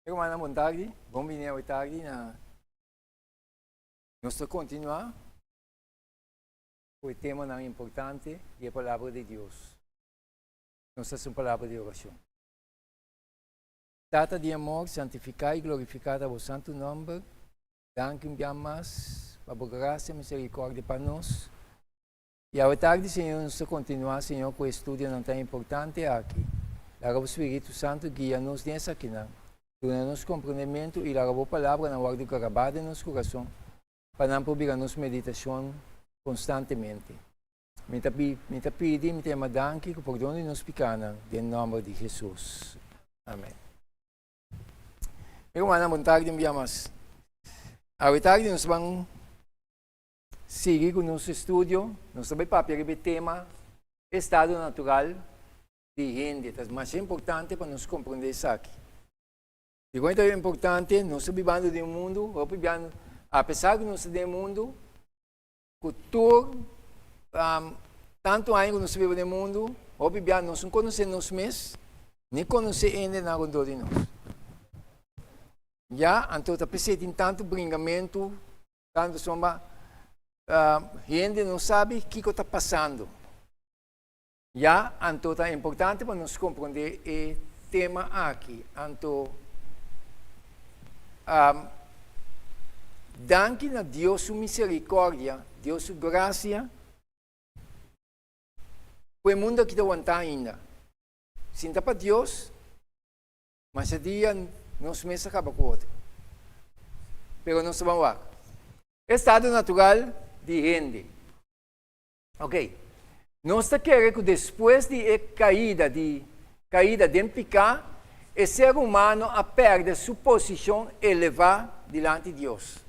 Rumannan bon tardi, bon bini awe tardi na nos ta kontinuá ku e temanan importante di e Palabra di Dios. Nos ta hasi un palabra di orashon. Tata di amor, santifiká i glorifiká ta bo santu nòmber. Danki un bia mas pa bo grasia i miserikòrdia pa nos. I awe tardi, Señor, nos ta kontinuá, Señor, ku e estudionan tan importante aki. Laga bo Spiritu Santu guia nos den esakinan. Duna nos komprendementu i laga bo palabranan wòrdu grabá den nos kurason pa nan por bira nos meditashon konstantemente. Mi ta mi ta pidi i mi ta yama danki ku pordon di nos pikánan den nòmber di Hesus. Amèn. Mi rumannan, bon tardi un bia mas. Awe tardi nos ban sigui ku nos estudio. Nos ta bai papia riba e tema estado natural di hende. Ta masha importante pa nos komprondé esaki. Dikon ta importante? Nos ta bibando den un mundu, hopi bia, apesar ku nos ta den e mundu, ku tur tantu aña ku nos ta biba den mundu, hopi bia nos no konosé nos mes, ni konosé hendenan rondó di nos. Ya, anto ta p'esei tin tantu bringamentu, tantu pasobra hende no sabi kiko ta pasando. Ya, anto ta importante pa nos komprondé e tema aki. Anto, danki na Dios su miserikòrdia, Dios su grasia, ku e mundu aki ta wantá ainda. Sin ta pa Dios, masha dia nos mes a kaba ku otro. Pero nos ta ban wak. Estado natural di hende. Ok. Nos ta kere ku despues di e kaida di kaida den piká, e ser humano a pèrdè su posishon elevá dilanti Dios.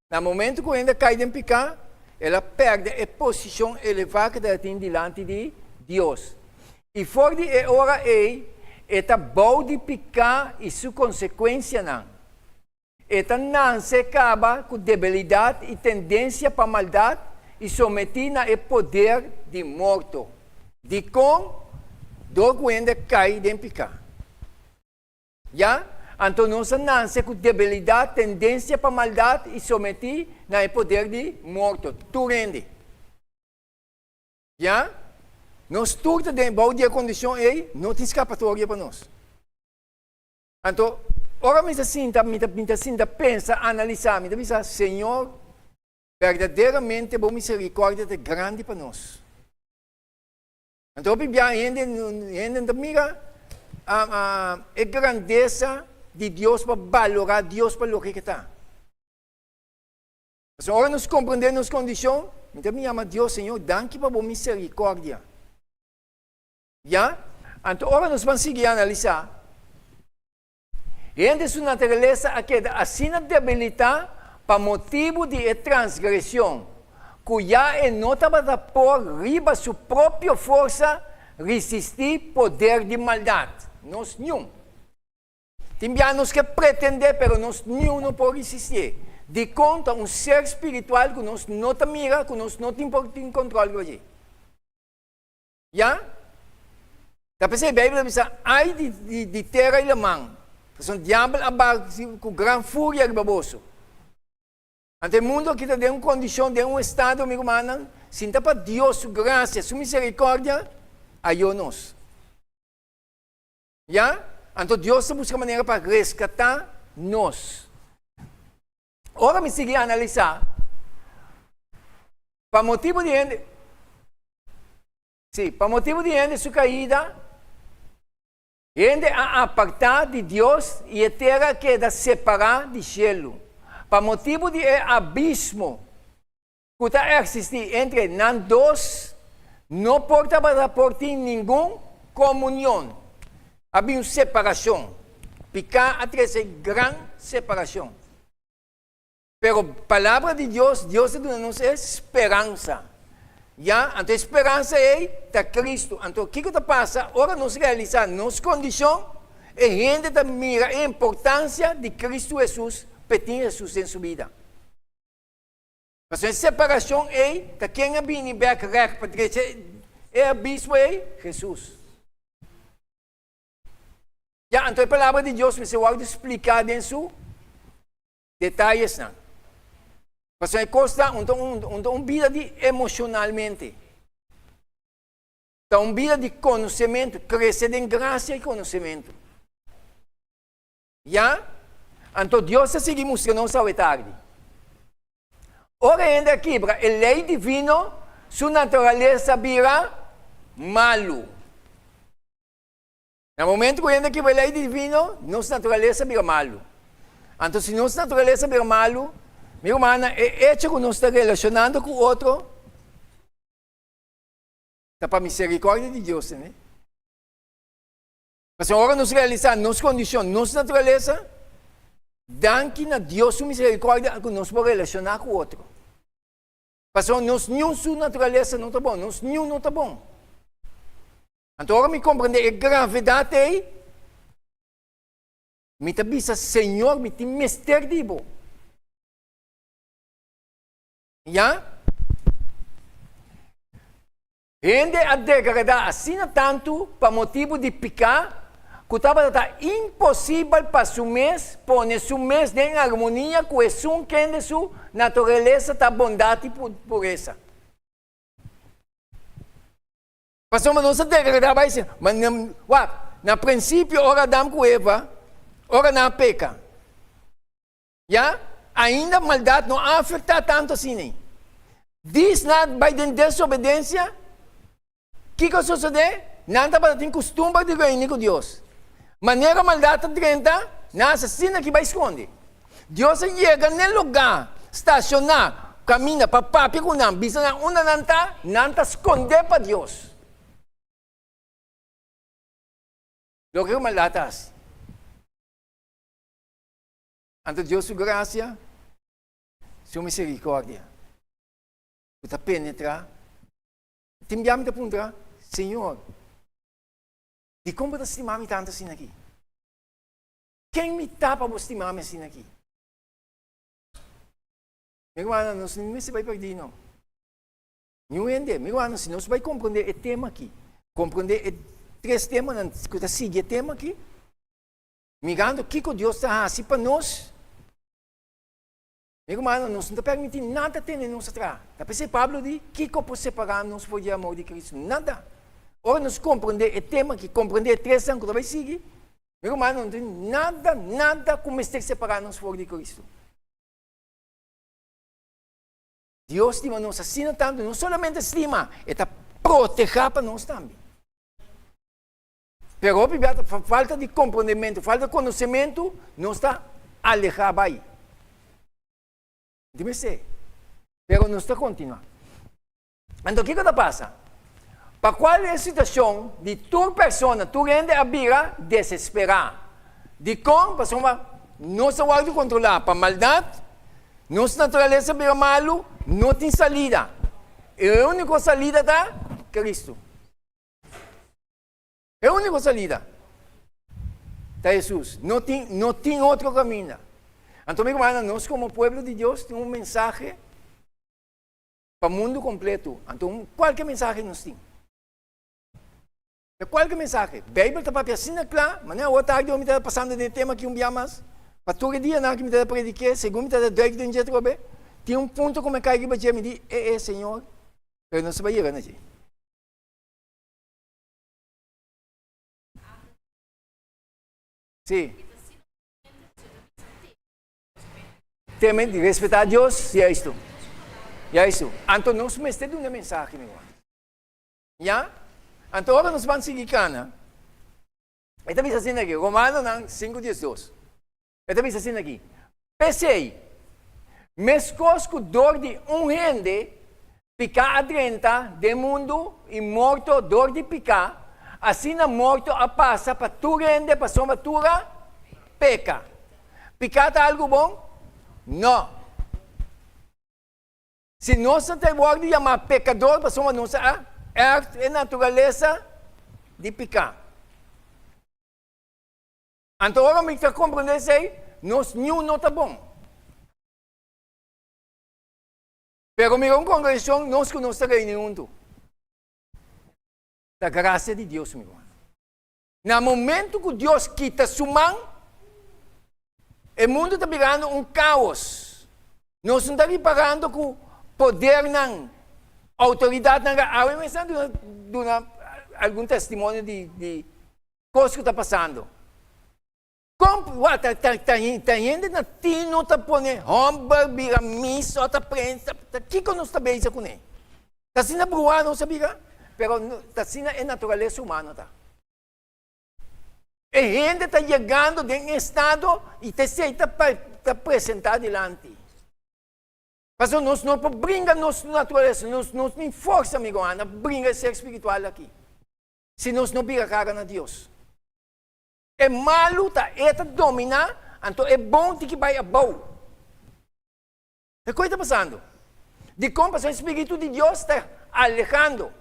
Na momentu ku hende a kai den piká, el a pèrdè e posishon elevá ku el tin dilanti di Dios. I for di e ora ei, e ta bou di piká i su konsekuensianan. E ta nanse kaba ku debilidat i tendensia pa maldat i sometí na e poder di morto. Dikon? Dor ku hende kai den piká. Ya, anto nos a nanse ku debilidat, tendensia pa maldat i sometí na e poder di morto. Tur hende. Ya, nos tur ta den bou di e kondishon ei, no tin skapatoria pa nos. Anto, ora mi ta sinta, mi ta, mi ta sinta pensa, analisá, mi ta bisa, Señor, berdaderamente bo miserikòrdia ta grandi pa nos. Anto hopi bia hende, hende no ta mira e grandesa di Dios pa balorá Dios pa loke ke ta. Pasobra ora nos komprendé nos kondishon, mi ta yama Dios, Señor, danki pa bo miserikòrdia. Ya? Anto ora nos ban sigui analisá, hende su naturalesa a keda asina debilitá pa motibu di e transgresion, ku ya e no tabata por riba su propio forsa risistí poder di maldat. Nos niun. Tin bia nos ke pretendé, pero nos niun no por risistié. Dikon? Ta un ser spiritual ku nos no ta mira, ku nos no tin por tin kòntròl riba dje. Ya? Ta p'esei Beibel ta bisa, Ai di, di, di tera i laman, pasobra diabel a baha ku gran furia riba boso. Anto e mundu aki ta den un kondishon, den un estado, mi rumannan, sin ta pa Dios su grasia, su miserikòrdia, ayó nos. Ya? Anto Dios ta buska manera pa reskatá nos. Ora mi sigui analisá, pa motibu di hende, sí, pa motibu di hende su kaida, hende a apartá di Dios i e tera a keda separá di shelu. Pa motibu di e abismo ku ta eksistí entre nan dos, no por tabata por tin ningun komunion. A bin un separashon. Piká a trese gran separashon. Pero Palabra di Dios, Dios ta duna nos e speransa. Ya, anto e speransa ei ta Kristu. Anto kiko ta pasa ora nos realisá nos kondishon? E hende ta mira e importansia di Kristu Hesus p'e tin Hesus den su bida. Pasobra e separashon ei ta ken a bini bèk rèk pa drecha e abismo ei? Hesus. Ya. Ya, anto e palabra di Dios mester wòrdu spliká den su detayesnan. Pasobra e kos ta un ta un bida di emoshonalmente. Ta un bida di konosementu, krese den grasia i konosementu. Ya? Anto Dios ta sigui mustra nos awe tardi. Ora hende a kibra e lei divino, su naturalesa bira malu. Na momento ku hende a kibra e lei divino, nos naturalesa bira malu. Anto si nos naturalesa bira malu, mi rumannan, e echo ku nos ta relashonando ku otro ta pa misericordia di Dios, tende? Pasobra ora nos realisá nos kondishon, nos naturalesa, danki na Dios su misericordia ku nos por relashoná ku otro. Pasobra nos niun su naturalesa no ta bon, nos niun no ta bon. Anto ora mi komprendé e gravedat ei, mi ta bisa, Señor, mi tin mester di bo. Ya? Hende a degradá asina tantu pa motibu di piká ku tabata ta imposibel pa su mes pone su mes den armonia ku esun kende su naturalesa ta bondat i puresa. Pasobra nos a degradá bai si, ma wak, na prinsipio ora Adam ku Eva, ora nan a peka, Ya, ainda maldad no a afecta tanto asina. Dis nan bai den desobedencia, kico a sosode? Nan tabata tin custumber di reuni cu Dios. Manera maldad ta drenta, nan asesino aki bai sconde. Dios a yega n'e lugar, staciona, caminda pa papia cu nan, bisa nan unda nan ta, nan ta sconde pa Dios. Loke cu maldad ta haci. Anto Dios su gracia, su misericordia, cu ta penetra, tin bia mi ta puntra, Señor, dicon bo ta stima mi tanto asina aki? Ken mi ta pa bo stima mi asina aki? Mi hermano, nos no mester bai perdi no. Niun hende, mi hermano, si nos bai comprende e tema aki, comprende e tres temanan cu ta sigui e tema aki, Mirando kiko Dios ta hasi pa nos, mi rumannan, nos no ta permití nada tene nos atrás. Ta p'esei Pablo di, Kiko por separá nos for di e amor di Cristo? Nada. Ora nos komprendé e tema aki, komprendé e tresnan ku ta bai sigui, mi rumannan, no tin nada, nada ku mester separá nos for di Cristo. Dios stima nos asina tantu, no solamente stima, e ta protehá pa nos tambe. Pero hopi bia ta falta di komprondementu, falta di konosementu, nos ta alehá bai. Di mester. Pero nos ta kontinuá. Anto kiko ta pasa? Pa kual e situashon di tur persona, tur hende a bira desesperá. Dikon? Pasobra nos a wòrdu kontrolá pa maldat, nos naturalesa bira malu, no tin salida. E úniko salida ta Kristu. E úniko salida ta Hesus. No tin, no tin otro kaminda. Anto mi rumannan, nos komo pueblo di Dios tin un mensahe pa mundu kompleto. Anto kualke mensahe nos tin. Ta kualke mensahe. Beibel ta papia asina kla, manera awor tardi mi ta pasando den e tema aki un bia mas, pa tur e dianan ku mi ta predik'é, segun mi ta duik den dje atrobe, tin un punto ku mi a kai riba dje, mi di, e e Señor, pero nos ta bai yega na dje. Sí. Teme di respetá Dios, juistu. Juistu. Anto nos mester duna mensahe, mi ruman. Ya? Anto ora nos ban sigui kana, e ta bisa asina aki, Romanonan 5:12. E ta bisa asina aki, P'esei, meskos ku dor di un hende piká a drenta den mundu i morto dor di piká, asina morto a pasa pa tur hende pasobra tur a peka. Piká ta algu bon? Nò. Si nos ta wòrdu yamá pekador pasobra nos a èrf e naturalesa di piká. Anto ora mi ta komprendé esei, nos niun no ta bon. Pero mira un kongregashon, nos ku nos ta reuni huntu. Ta grasia di Dios, mi ruman. Na momento ku Dios kita su man, e mundu ta birando un kaos. Nos no ta riparando ku podernan, outoridatnan awe mes nan duna duna algun testimonio di di kos ku ta pasando. Kon wak ta ta ta ta hende na tino ta pone hòmber bira mis òf ta prensa ta kiko nos ta bezig kuné? Ta asina bruá nos a bira, pero ta asina e naturalesa humano ta. E hende ta yegando den e estado i ta esei ta ta presentá dilanti. Pasobra nos no por bringa nos naturalesa, nos no tin forsa, amigo Ana, bringa e ser spiritual aki, si nos no bira kara na Dios. E malu ta e ta dominá, anto e bon tin ki bai abou. Ta koi ta pasando? Dikon? Pasobra e Spiritu di Dios ta alehando.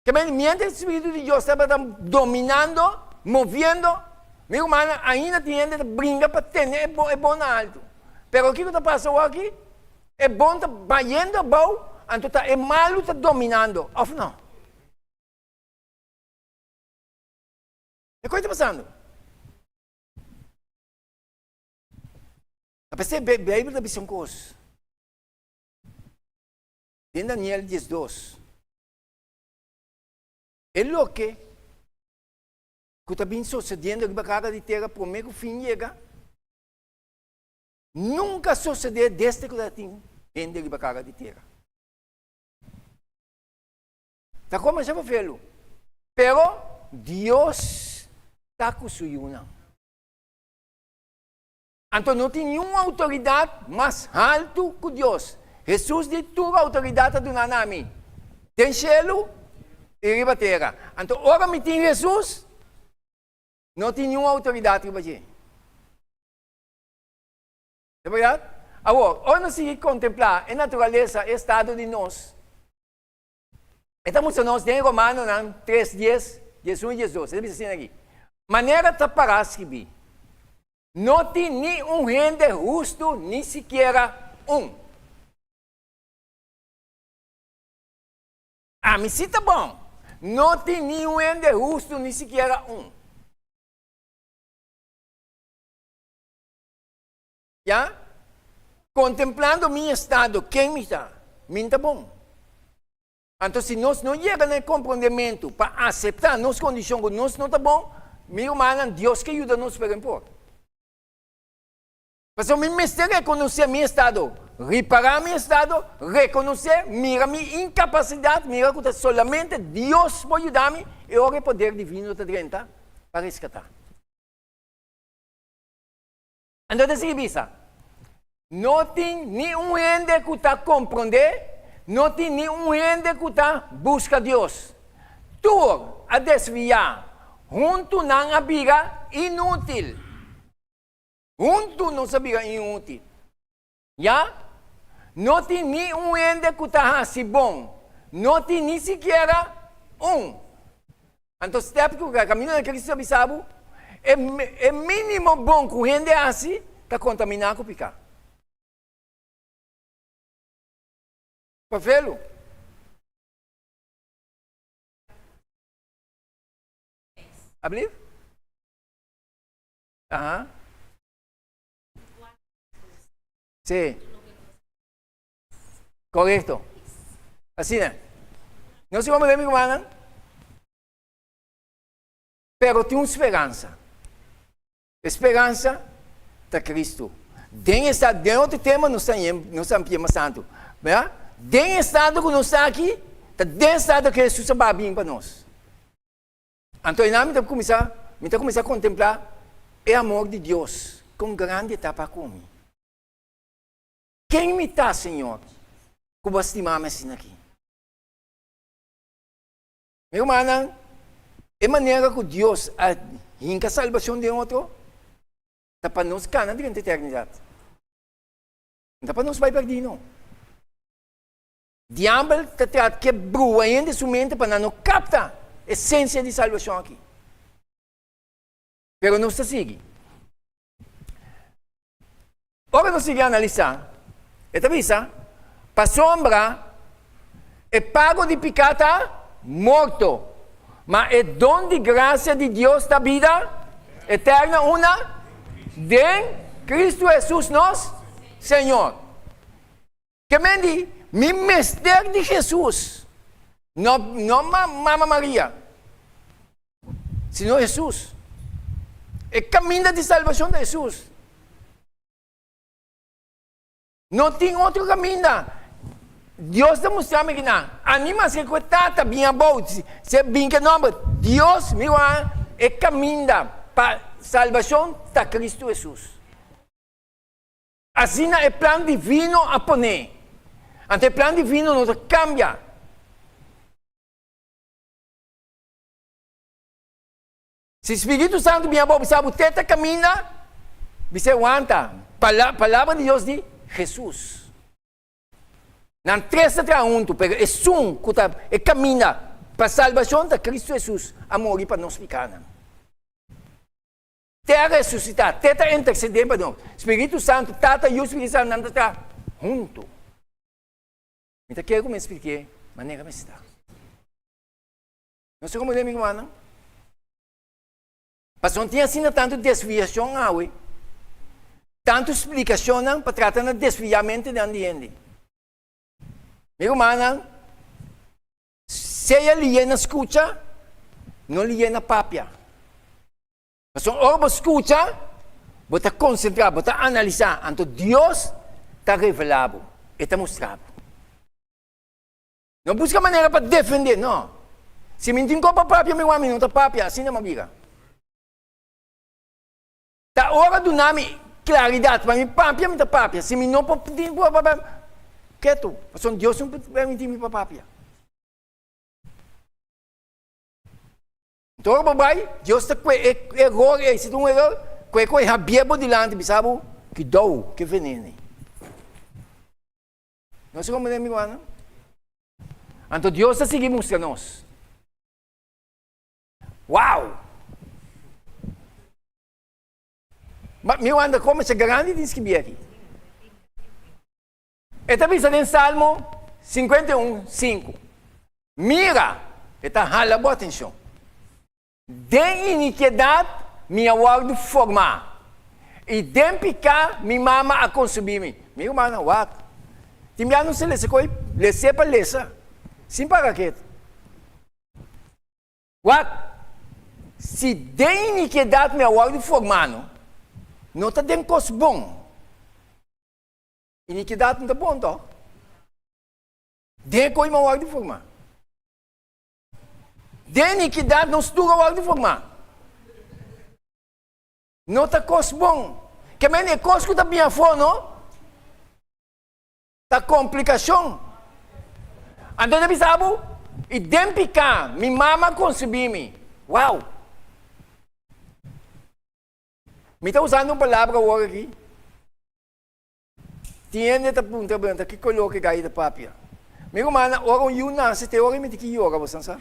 Ke men, mientras e Spiritu di Dios tabata dominando, moviendo, mi rumannan, ainda tin hende ta bringa pa tene e bon, e bon na altu. Pero kiko ta pasa awor aki? E bon ta bayendo abou, anto ta e malu ta dominando, òf no? E koi ta pasando? A pesar Bijbel ta bisa un kos. Den Daniel 12. E loke ku ta bin sosediendo riba kara di tera promé ku fin yega, nunka a sosodé desde ku ta tin hende riba kara di tera. Ta kominsá pa felu, pero Dios ta ku su yunan. Anto no tin niun outoridat mas haltu ku Dios. Hesus di, Tur outoridat a duná na mi, den shelu i riba tera. Anto ora mi tin Hesus, no tin niun outoridat riba dje. Ta bèrdat? Awor, ora nos sigui kontemplá e naturalesa, e estado di nos, e ta mustra nos den Romanonan tres, dies, diesun i diesdos. E ta bisa asina aki, Manera ta pará skibí, No tin ni un hende hustu, ni sikiera un. Ami sí ta bon. No tin ni un hende hustu, ni sikiera un. Ya? Kontemplando mi estado, ken mi ta? Mi ta bon. Anto si nos no yega na e komprondementu pa aseptá nos kondishon ku nos no ta bon, mi rumannan, Dios ke yuda nos pero por. Pasobra mi mester rekonosé mi estado, ripará mi estado, rekonosé, mira mi inkapasidat, mira ku ta solamente Dios por yuda mi, e ora e poder divino ta drenta pa reskatá. Anto ta sigui bisa, No tin ni un hende ku ta komprondé, no tin ni un hende ku ta buska Dios. Tur a desviá, huntu nan a bira inútil. Huntu nos a bira inútil. Ya, no tin ni un hende ku ta hasi bon, no tin ni sikiera un. Anto step ku kaminda na Kristu a bisa bo, e e mínimo bon ku hende hasi ta kontaminá ku piká. Pafelu. Ablief? Aha. Sí. Korekto. Asina. No si mi rumannan? Pero tin un speransa. E speransa ta Cristo. Den esta, den otro tema nos ta nos ta amplia mas tantu. Verdad? Den estado ku nos ta aki, ta den estado ku Jesus a baha bin pa nos. Anto einan mi ta kuminsá, mi ta kuminsá kontemplá e amor di Dios, kon grandi e ta pa ku mi. Ken mi ta, Señor, ku bo a stima mi asina aki? Mi rumannan, e manera ku Dios a hinka salbashon den otro ta pa nos kana durante eternidat. No ta pa nos bai pèrdí, no. Diabel ta trata ke brua hende su mente pa nan no kapta esensia di salbashon aki. Pero nos ta sigui. Ora nos sigui analisá, e ta bisa, Pasobra e pago di piká ta morto. Ma e don di grasia di Dios ta bida eterno unda? Den Cristo Hesus nos Señor. Ke men di, mi mester di Hesus, no, no Mama Maria, sino Hesus. E kaminda di salbashon ta Hesus. No tin otro kaminda. Dios ta mustra mi kinan. Ami maske ku e Tata bin abou, si e bin ku e nòmber Dios, mi wak e kaminda pa salbashon ta Kristu Hesus. Asina e plan divino a pone. Anto e plan divino no ta kambia. Si Spiritu Santu bin abou bisa bo te ta kaminda, bis'é wanta. Palabra di Dios di Hesus. Nan tres ta traha huntu, pero esun ku ta e kaminda pa salbashon ta Kristu Hesus a muri pa nos pikanan. Te a resusitá, te ta intersedé pa nos. Spiritu Santu, Tata, Yu, Spiritu Santu, nan ta traha huntu. Mi ta kere ku mi splik'é manera mester ta. No sa komo mi rumannan? Pasobra no tin asina tantu desviashon awe, tantu splikashonnan pa trata na desviá mentenan di hende. Mi rumannan, sea lié na skucha, no lié na papia. Pasobra ora bo skucha, bo ta konsentrá, bo ta analisá, anto Dios ta revelá bo, e ta mustra bo. No buska manera pa defendé, no. Si mi tin kopa papia, mi wak mi no ta papia, asina mi a bira. Ta ora duna mi klaridat pa mi papia, mi ta papia. Si mi no por tin por papia, ketu, pasobra Dios no por permití mi pa papia. Anto ora bo bai, Dios ta kue e eror ei, si ta un eror, kue ku e habié bo dilanti, bisa bo, Kidou, ke veneno ei. Nos a comprende mi rumannan? Anto Dios ta sigui mustra nos. Wow! Ma mi wanda como esei grandi tin skibí aki. E ta bisa den Salmo 51, 5. Mira, e ta hala bo atencion. Den inikidat mi a wòrdu formá, i den piká mi mama a konsebí mi. Mi rumannan, wak! Tin bia nos ta lesa ko'i les'é pa lesa, sin para ketu. Wak! Si den inikidat mi a wòrdu formá, no, no ta den kos bon. Inikidat no ta bon, tòg? Den ko'i mi a wòrdu formá. Den inikidat nos tur a wòrdu formá. No ta kos bon. Ke men e kos ku ta bin afó no ta komplikashon. Anto ta bisa bo, i den piká mi mama a konsebí mi. Wow! Mi ta usando un palabra awor aki. Tin hende ta puntra bo ta ki koló ki gai ta papia. Mi rumannan, ora un yu nase te ora mi tin ki yora, bosan sa?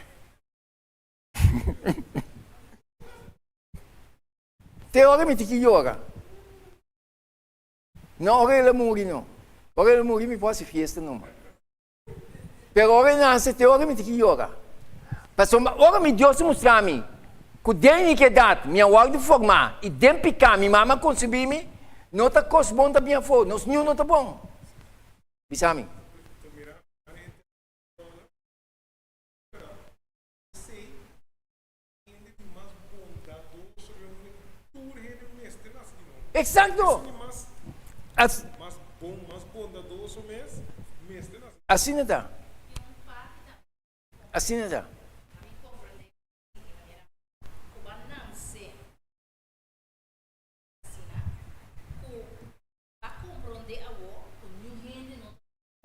Te ora mi tin ki yora. No ora el a muri no. Ora el a muri mi por hasi fiesta numa. Pero ora e nase te ora mi tin ki yora. Pasobra ora mi Dios a mustra mi ku den inikidat mi a wòrdu formá i den piká mi mama a konsebí mi, no ta kos bon ta bin afó, nos niun no ta bon. Bisa mi. Exacto! Asina ta. Asina ta.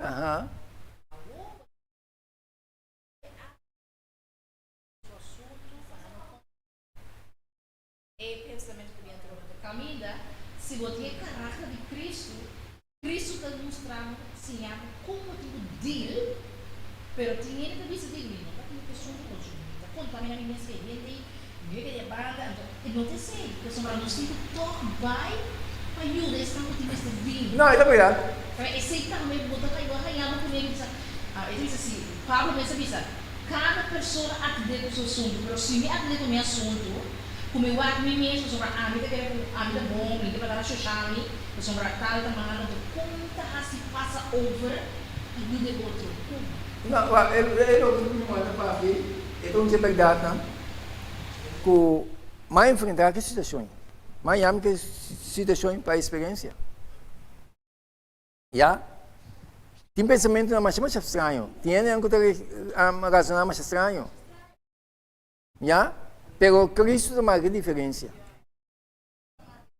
Aha. Su asuntu pa nan no E pensamentu ta bien trobe ta kaminda, si bo tin e karakter di Kristu, Kristu ta mustra bo, siña bo kon bo tin ku deal, pero tin hende ta bisa di mi no ta tin ku asuntu ku mi ta kontamina mi mes ku e hende ei, mi ke di e banda, anto e no ta esei, pasobra nos tin ku tòg bai pa yuda esnan ku tin mester bini. No, e ta berdad. Esei tambe bo ta haña bo ku mi a bisa, e ta bisa si, Pablo mes a bisa. Kada persona atendé ku su asuntu, pero si mi atendé ku mi asuntu, ku mi wak mi mes pasobra ami ta kere ku ami ta bon, mi ta tratar a shosha mi, pasobra tal ta malo, anto kon mi ta hasi pasa over pa yuda e otro? Kon? No, wak, e e loke ku mi manda papia e ta un dje bèrdatnan ku m'a enfrentá ku e situashon. M'a yama ku e situashon pa eksperensia. Ya. Tin pensamentunan masha masha straño. Tin hendenan ku ta rasoná masha straño. Ya. Pero Cristo ta marka e diferensia.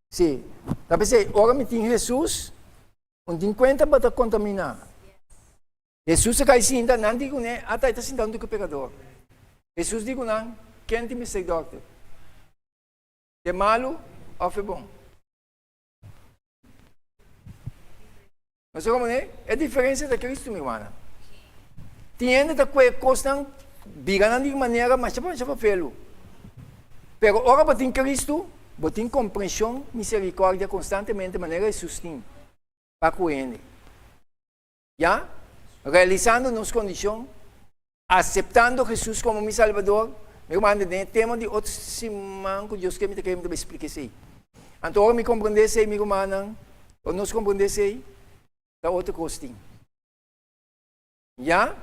Sí. Ta p'esei, ora mi tin Hesus, un tin kuenta bo ta kontaminá. Hesus a kai sinta, nan di kuné, ata e ta sinta huntu ku pekador. Hesus di ku nan, Ken tin mester dòkter? E malu òf e bon? No sé como ne? E diferencia ta Cristo, mi hermana. Tin hende ta kue kosnan bira nan di manera masha masha fafelu. Pero ora bo tin Cristo, bo tin comprension, misericordia constantemente manera Jesus tin pa ku hende. Ya? Realisando nos kondishon, aseptando Hesus komo mi Salbador, mi ruman, den e tema di otro siman ku Dios ke mi ta kere mi ta bai splika esei. Anto ora mi komprendé esei, mi rumannan, ora nos komprendé esei, ta otro kos tin. Ya?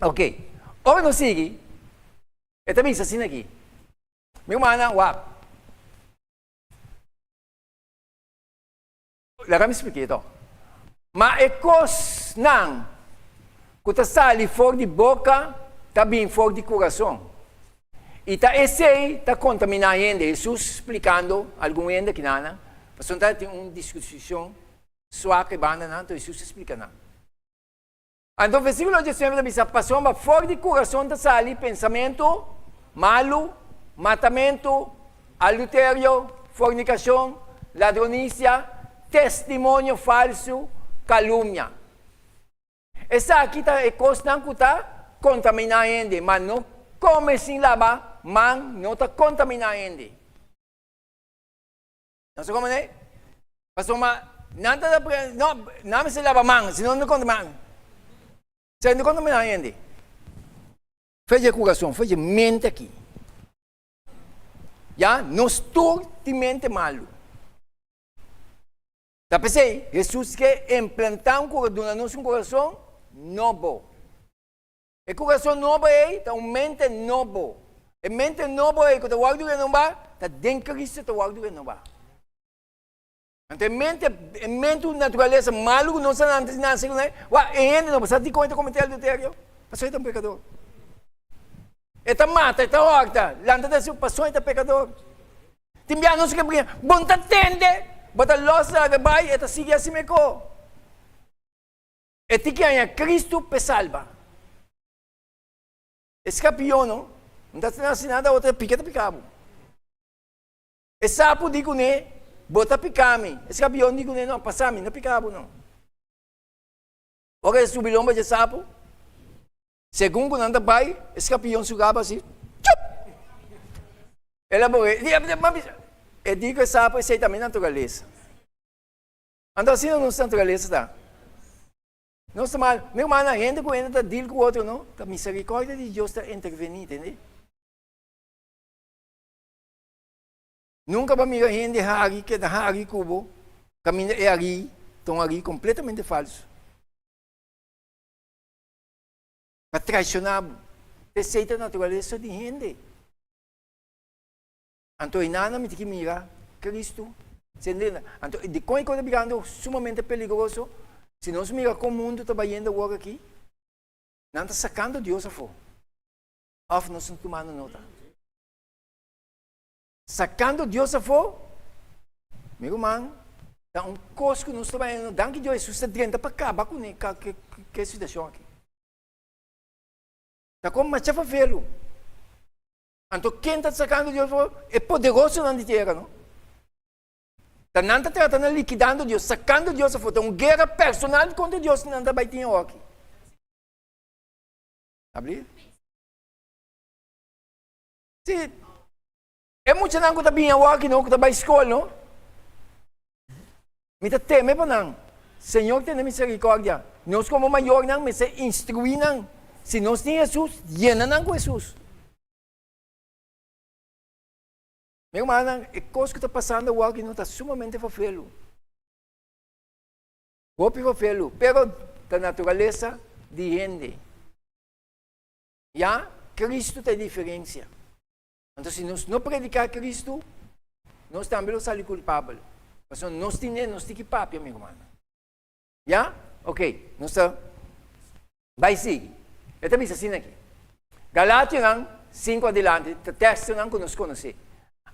Ok. Ora nos sigui, e ta bisa asina aki, Mi rumannan, wak. Laga mi splika e to. Ma e kosnan ku ta sali for di boka ta bin for di kurason, i ta esei ta kontaminá hende. Hesus splikando algun hende kinanan, pasobra ta tin un diskushon suak e bandanan, anto Hesus a splika nan. Anto versíkulo diesnuebe ta bisa, Pasobra for di kurason ta sali pensamentu malu, matamentu, aduterio, fornikashon, ladronisia, testimonio falsu, kalumnia. Esaki ta e kosnan ku ta kontaminá hende, ma no kome sin laba man no ta kontaminá hende. Nos ta komprendé? Pasobra nan ta no, nan mester laba man, si no nan ta kontaminá. Esei no kontaminá hende. Fe dje kurason, fe dje mente aki. Ya, nos tur tin mente malu. Ta p'esei Hesus ke implantá un kura, duna nos un kurason nobo. E kurason nobo ei ta un mente nobo. E mente nobo ei ku ta wòrdu renobá, ta den Kristu ta wòrdu renobá. Anto e mente, e mente un naturalesa malu ku nos a antes nase kuné, wak, e hende no sa dikon e ta kometé adulterio, pasobra e ta un pekador. E ta mata, e ta hòrta, lanta ta hasi, pasobra e ta pekador. Tin bia nos ke bringa, bo no ta tende, bo ta lòs laga bai, e ta sigui hasi mekó. E tin ki haña Cristo p'e salba. E scapion no, no ta haci nada otro, e pica ta pica bo. E sapo di cune, bo ta pica mi. E scapion di cune, no, pasa mi, no pica bo no. Ora e subi lomba dje sapo, segun cu nan ta bay, e scapion su rabo haci, chup! El a bore. E di cu e sapo, esey ta mi naturalesa. Anto asina nos naturalesa ta. Nos ta mal. Mi rumannan, hende ku hende ta deal ku otro, no? Ta misericordia di Dios ta intervení, tende? Nunka bo a mira hende hari keda hari ku bo, kaminda e hari ta un hari kompletamente falsu. Pa traishoná bo. Esei ta naturalesa di hende. Anto e nana mi tin ki mira Cristo sende. Anto dikon e kos ta birando sumamente peligroso? Si nos mira kon mundu ta bayendo awor aki, nan ta sakando Dios afó. Òf nos no tumando nota? Sakando Dios afó, mi ruman, ta un kos ku nos ta bayendo. Danki Dios, Hesus ta drenta pa kaba kuné ku e situashon aki. Ta kon masha fafelu. Anto ken ta sacando Dios for? E poderosonan di tera, no? Ta nan ta trata na liquidando Dios, sacando Dios afó. Ta un guera personal contra Dios nan ta bai tin awoki. Abli? Si, e muchanan ku ta bin awoki, no, ku ta bai skol, no? Mi ta teme pa nan. Señor tene misericordia. Nos como mayornan mester instrui nan. Si nos tin Hesus, yena nan ku Hesus. Mi hermannan, e kos ku ta pasando awor aki no ta sumamente fafelu. Hopi fafelu, pero ta naturalesa di hende. Ya, Cristo ta e diferencia. Anto si nos no predica Cristo, nos tambe lo sali culpabel. Pasobra nos tine, nos tin ki papia, mi hermannan. Ya? Ok, nos ta bai sigui. E ta bisa asina aki. Galationan 5 adilanti ta tekstonan ku nos konosé.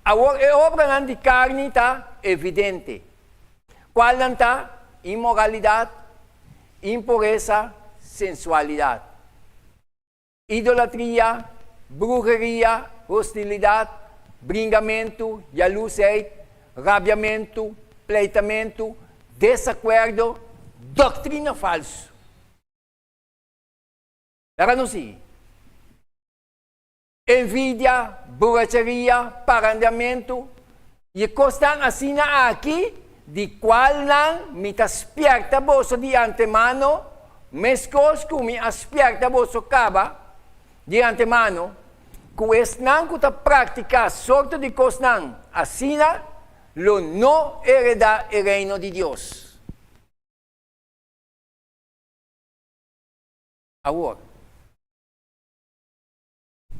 Awor e obranan di karni ta evidente, kualnan ta inmoralidat, impuresa, sensualidat, idolatria, bruheria, hostilidat, bringamentu, yalusheid, rabiamentu, pleitamentu, desakuerdo, doktrina falsu. Laga nos sigui. Envidia, buracheria, parandiamentu, i e kosnan asina aki, di kualnan mi ta spièrta boso di antemano, meskos ku mi a spièrta boso kaba di antemano, ku esnan ku ta praktiká sorto di kosnan asina lo no heredá e Reino di Dios. Awor.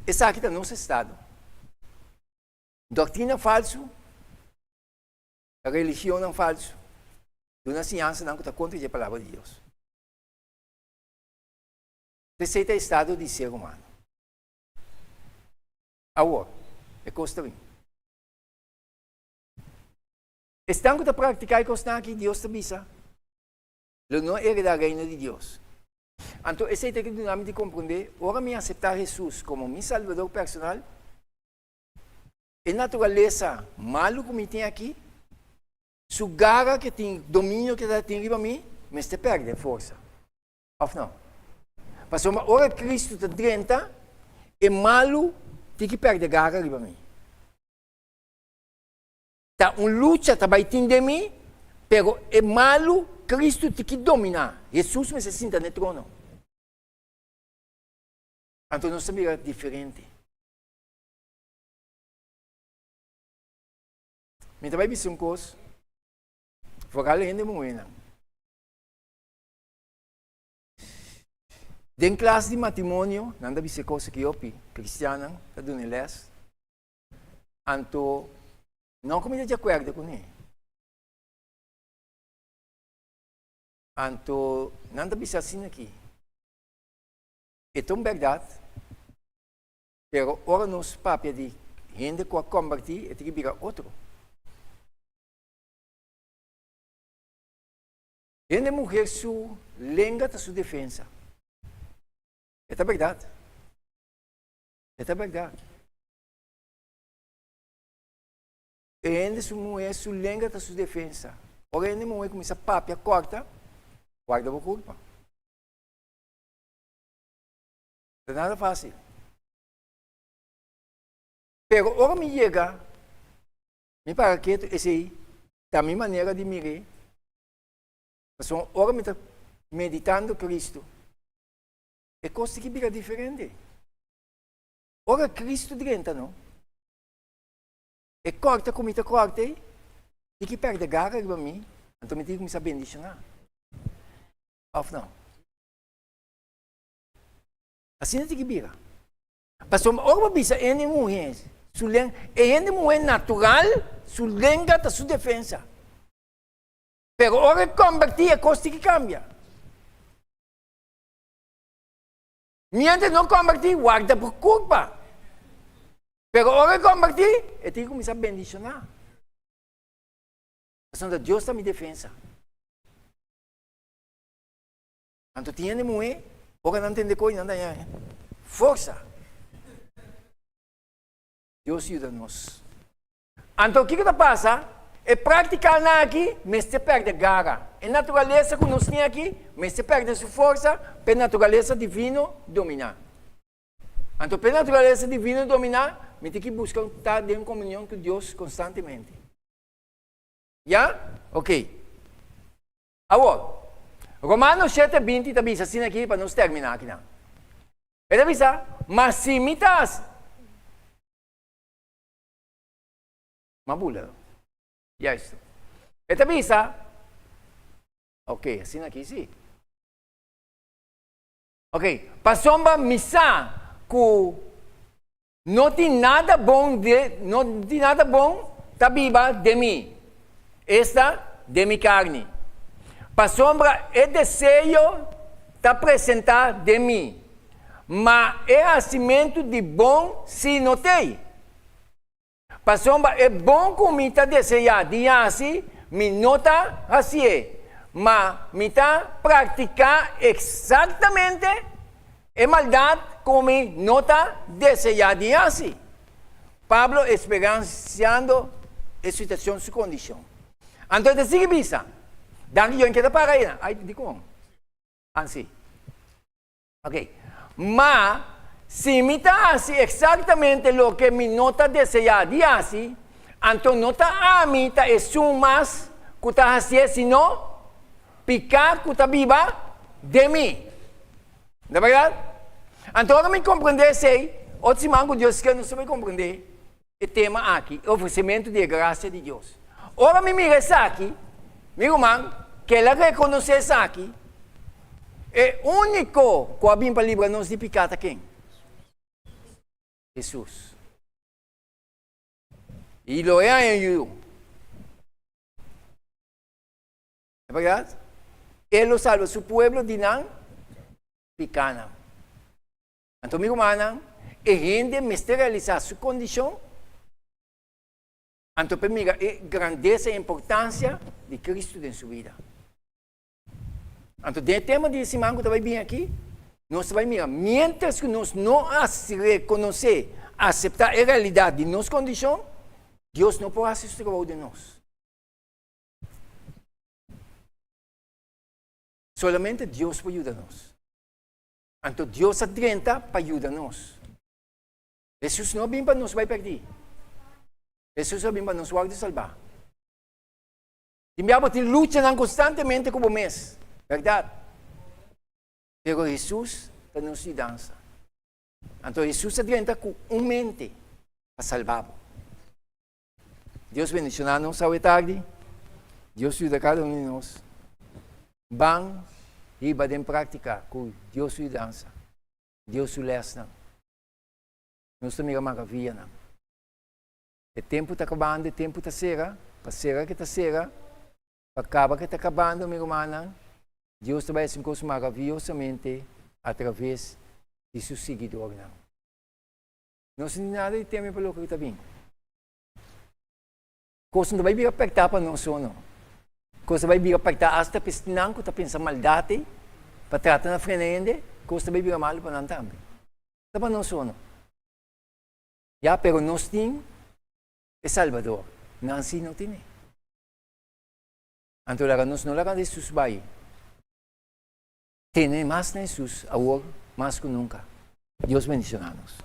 Esaki ta nos estado. Doktrina falsu, religionnan falsu, duna siñansanan ku ta kontra dje Palabra di Dios. Esei ta estado di ser humano. Awor, e kos ta bin. Esnan ku ta praktiká e kosnan aki, Dios ta bisa, lo no heredá Reino di Dios. Anto esei ta ke duna mi di komprondé, ora mi aseptá Hesus komo mi Salbador personal, e naturalesa malu ku mi tin aki, su gara ke tin, dominio ke ta tin riba mi, mester pèrdè forsa. Òf no? Pasobra ora Kristu ta drenta, e malu tin ki pèrdè gara riba mi. Ta un lucha ta bai tin den mi, pero e malu Cristo tin ki dominá. Hesus mester sinta n'e trono. Anto nos ta bira diferente. Mi ta bai bisa un kos, foral hende muhénan. Den klas di matrimonio nan ta bisa e kos aki hopi, kristiannan ta duna e lès. Anto no ku mi ta di akuerdo kuné. Anto nan ta bisa asina aki, E ta un bèrdat, pero ora nos papia di hende ku a kombertí, e tin ki bira otro. Hende muher su lenga ta su defensa. E ta bèrdat. E ta bèrdat. E hende su muhé su lenga ta su defensa. Ora e hende muhé kuminsá papia kòrta, warda bo kulpa. Ta nada fásil. Pero ora mi yega, mi para ketu, esei ta mi manera di mir'é. Pasobra ora mi ta meditando Cristo, e kos tin ki bira diferente. Ora Cristo drenta no, e kòrta ku mi ta kòrta ei, tin ki pèrdè gara riba mi, anto mi tin ki kuminsá bendishoná. Òf no? Asina tin ki bira. Pasobra ora bo bisa e hende muhé su len, e hende muhé natural su lenga ta su defensa. Pero ora e kòmbertí e kos tin ki kambia. Mientras no convertí, warda por culpa. Pero ora e convertí, e tin cuminsa bendicioná. Pasobra Dios ta mi defensa. Anto tin hende muhé, ora nan tende koe, nan ta haña forsa. Dios yuda nos. Anto kiko ta pasa? E práktikanan aki mester pèrdè gara. E naturalesa ku nos tin aki mester pèrdè su forsa pa e naturalesa divino dominá. Anto pa e naturalesa divino dominá, mi tin ki buska ta den komunion ku Dios konstantemente. Ya? Oké. Awor, Romanos shete binti ta bisa asina aki pa nos terminá akinan. E ta bisa, Ma si mi ta hasi. M'a bula. Juist. E ta bisa, Ok, asina aki si. Ok, pasobra mi sa ku no tin nada bon de, no tin nada bon ta biba den mi, esta, den mi karni. Pasobra e deseo ta presentá den mi, ma e hasimentu di bon sí no t'ei. Pasobra e bon ku mi ta deseá di hasi, mi no ta hasié, ma mi ta praktiká eksaktamente e maldat ku mi no ta deseá di hasi. Pablo eksperensiando e situashon su kondishon. Anto e ta sigui bisa, Danki Dios, N keda para einan. Ai, dikon? Ansi. Ok. Ma, si mi ta hasi eksaktamente loke mi no ta deseá di hasi, anto no ta ami ta esun mas ku ta hasié, sino piká ku ta biba den mi. No ta bèrdat? Anto ora mi komprendé esei, otro siman ku Dios ke nos ta bai komprendé e tema aki, e ofresementu di e grasia di Dios. Ora mi mira esaki, mi ruman, kel a rekonosé esaki, e úniko ku a bin pa libra nos di piká ta ken? Hesus. I lo e haña yu. E bèrdat? E lo salba su pueblo di nan pikánan. Anto mi rumannan, e hende mester realisá su kondishon, anto pa e mira e grandesa i importansia di Kristu den su bida. Anto den e tema di e siman ku ta bai bini aki, nos ta bai mira miéntras ku nos no a rekonosé, aseptá e realidat di nos kondishon, Dios no por hasi su trabou den nos. Solamente Dios por yuda nos. Anto Dios a drenta pa yuda nos. Hesus no a bin pa nos bai pèrdí. Hesus a bin pa nos wòrdu salbá. Tin bia bo tin luchanan konstantemente ku bo mes, bèrdat? Pero Hesus ta nos yudansa. Anto Hesus a drenta ku un mente pa salba bo. Dios bendiciona nos awe tardi. Dios yuda cada un di nos. Ban hiba den practica cu Dios su yudansa, Dios su lesnan. Nos ta mira maravillanan. E tempo ta cabando, e tempo ta cera, pa cera ke ta cera, pa caba ke ta cabando, mi rumannan, Dios ta bai haci un cos maravillosamente a traves di su siguidornan. Nos no tin nada di teme pa loke ku ta bin. Kos no ta bai bira pèrtá pa nos so no. Kos ta bai bira pèrtá asta pa esnan ku ta pensa maldat ei, pa trata na frena hende, kos ta bai bira malu pa nan tambe. Ta pa nos so no. Ya, pero nos tin e Salbador, nan sí no tine. Anto laga nos no laga Hesus bai. Tene mas na Hesus awor mas ku nunka. Dios bendiciona nos.